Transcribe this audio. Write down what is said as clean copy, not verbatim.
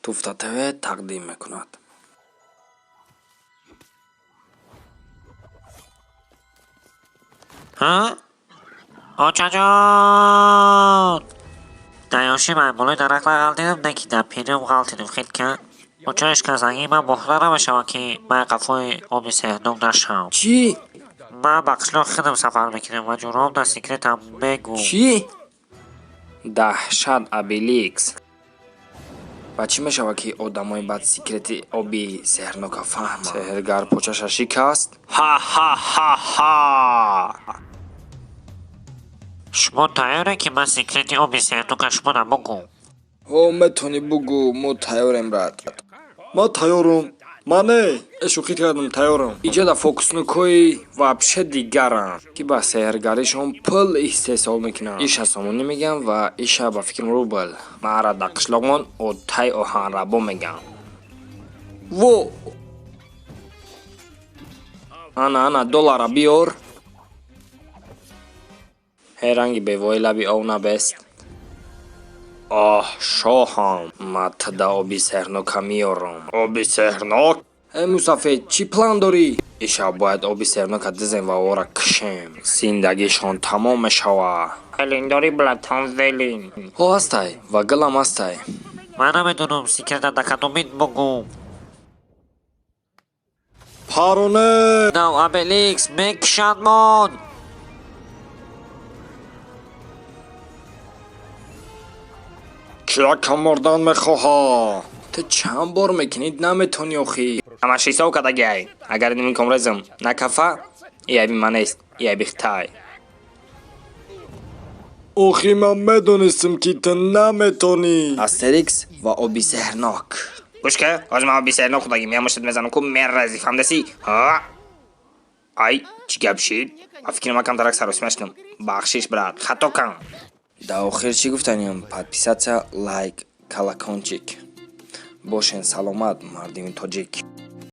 Туфта ТВ тақдим мекунад. Ҳа? Очаҷон! Дар ёшӣ ман болои дарахт ғалтидам, не ки дар пирим ғалтидам, хел ка. Оча ишказагӣ ман бохта намешавад, ки ман қафои оби сеҳрнок нашавам. Чӣ? Ман ба қишлоқи худам сафар мекунам ва ҷуром дар секретам мегӯм. Чӣ? Даҳшат, Абеликс. Ва чӣ мешавад, ки одамои бад секрети оби сеҳрнока фаҳманд? Сеҳргар почаша шикаст? Ҳа-ҳа-ҳа-ҳа! Шумо тайёре, ки ман секрети оби сеҳрнока шуморо бугӯм? Ҳо, метавонӣ бугӯ, мо тайёрем, брат. Ман тайёрам. Ман не, шӯхӣ кардам, тайёрам. Иҷода фокусникҳои вообще дигаранд, ки ба сеҳргаришон пул истеҳсол мекунанд. Иша сомонӣ мегӯянд ва иша ба фикрам рубл. Маро дар қишлоқмон отаи оҳанрабо мегӯянд. Во! Ана, ана, доллара биёр. Ҳе, ранги бевои лаби ов набест. Оҳ, шоҳам, ман туда оби сеҳрнока меёрам. Оби сеҳрнок? Э, мусафед, чӣ план дорӣ? Иша бояд оби сеҳрнока дизем ва ора кушем. Зиндагишон тамом мешавад. Велин дорӣ, братан, велин? Ҳо, ҳастай ва гилам ҳастай. Ман намедонам секрета дар кадомин бугӯм. Пароне! Нав Абеликс мекушандмон! Ки якам мурдан мехоҳад? Ту чанд бор мекунӣ, наметонӣ охӣ. Ҳамаш ҳисоб кардагиай. Агар ин комрезм накафа, и айби ман нест, и айби хитай. Охи ман медонистам, ки ту наметонӣ. Астерикс ва оби сеҳрнок. Гӯш ка, ҳозир ман оби сеҳрнок худагим, я муштат мезанам ку мерази, фаҳмидаси? Ҳа? Ай, чӣ гап шид? Ба фикри ман камтарак саросима шудам. Бахшиш, брат, хато кам. Дар охир чӣ гуфтаниям? Подписаться, лайк, колокольчик. Бошен саломат, мардими тоҷик.